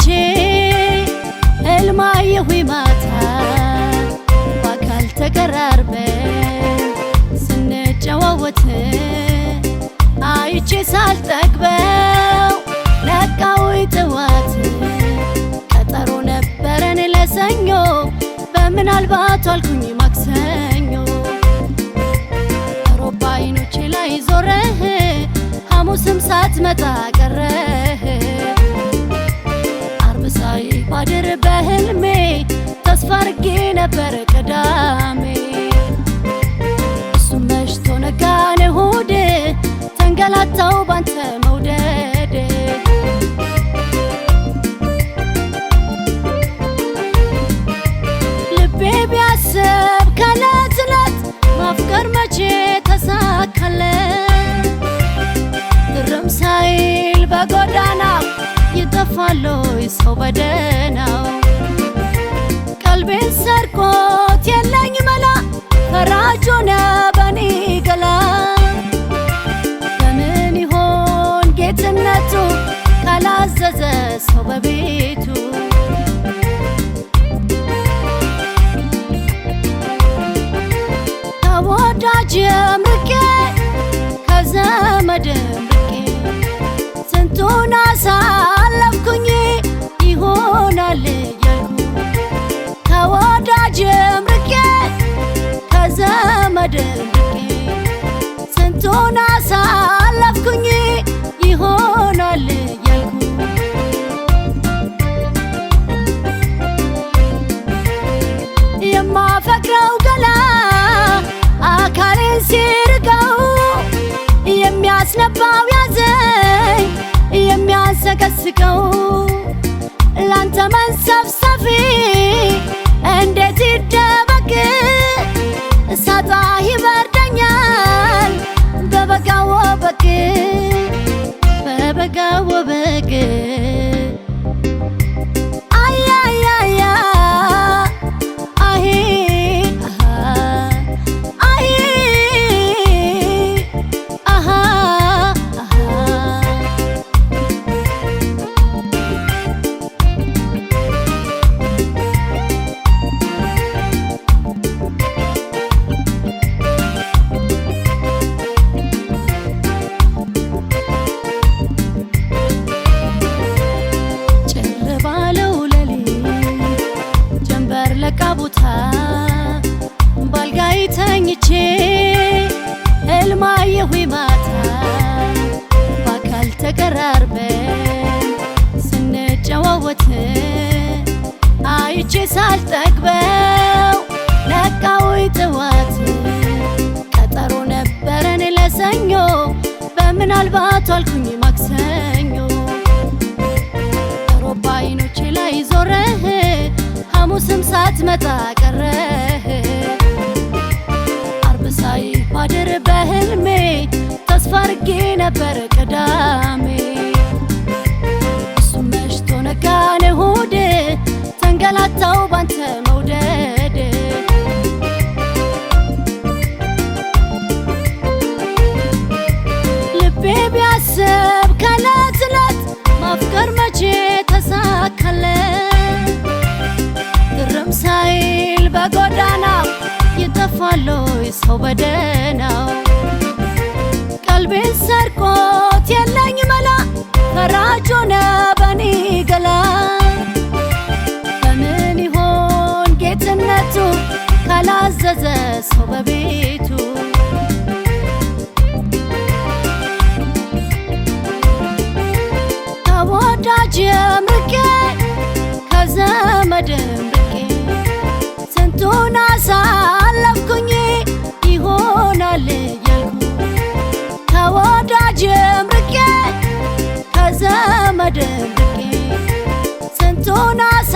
ተኝቼ ህልም አየሁኝ ማታ በአካል ተቀራርበን ስንጨዋወት አይቼ ሳልጠግበው ነቃሁኝ ጥዋት። ቀጠሮ ነበረን ለሰኞ በምናልባት አልኩኝ ማክሰኞ። ሮብ በዓይኖቼ ላይ ዞረህ ሐሙስም ሳትመጣ ቀረህ። አርብ ሳይ ባድር በህልሜ ተስፋ አድርጌ ነበር ቅዳሜ። እሱም መሽቶ ነጋን እሁድ ተንገላታው ባንተ መውደድ። ልቤ ቢያስብ ከዕለት ዕለት ማፍቀር መቼ ተሳካለት? ግርም ሳይል በጎዳናው ይጠፋል ወይ ሰው በደህናው? ቀልቤን ሰርቆት የለኝ መላ ፈራጅ ሆነ በኔ ገላ። በምን ይሆን ጌትነቱ ካላዘዘ ሰው በቤቱ? ከወዳጅም ርቄ ከዘመድም ርቄ ስንቱን አሳለፍኩኝ ይሆናል እያልኩ። ከወዳጅም ርቄ ከዘመድም ርቄ ስንቱን አሳለፍኩኝ ይሆናል እያልኩ። የማፈቅረው ገላ አካሌን ሲርቀው የሚያስነባው ያዘኝ የሚያንሰቀስቀው። ላንተ መንሰፍሰፊ እንዴት ይደበቅ? ሳጣህ ይበርደኛል በበጋው ወበቅ፣ በበጋው ወበቅ። አያያያ አሄ አሄ አሃ አሃ። ጭር ባለው ሌሊት ጀንበር ለቃ ቦታ ባልጋዬ ተኝቼ ህልም አየሁኝ ማታ በአካል ተቀራርበን ስንጨዋወት አይቼ ሳልጠግበው ነቃሁኝ ጥዋት። ቀጠሮ ነበረን ለሰኞ በምናልባት አልኩኝ ማክሰኞ። ሮብ በዓይኖቼ ላይ ዞረህ ሐሙስም ሳትመጣ ቀረህ። አርብ ሳይ ባድር በህልሜ ተስፋ አድርጌ ነበር ቅዳሜ። እሱም መሽቶ ነጋን እሁድ ተንገላታው ባንተ መውደድ። ልቤ ቢያስብ ከዕለት ዕለት ማፍቀር መቼ ተሳካለት? ግርም ሳይል በጎዳናው ይጠፋል ወይ ሰው በደህናው? ቀልቤን ሰርቆት የለኝ መላ ፈራጅ ሆነ በኔ ገላ። በምን ይሆን ጌትነቱ ካላዘዘ ሰው በቤቱ? ከወዳጅም ርቄ ከዘመድም ርቄ ስንቱን አሳለፍኩኝ ይሆናል እያልኩ። ከወዳጅም ርቄ ከዘመድም ርቄ ስንቱን አሳ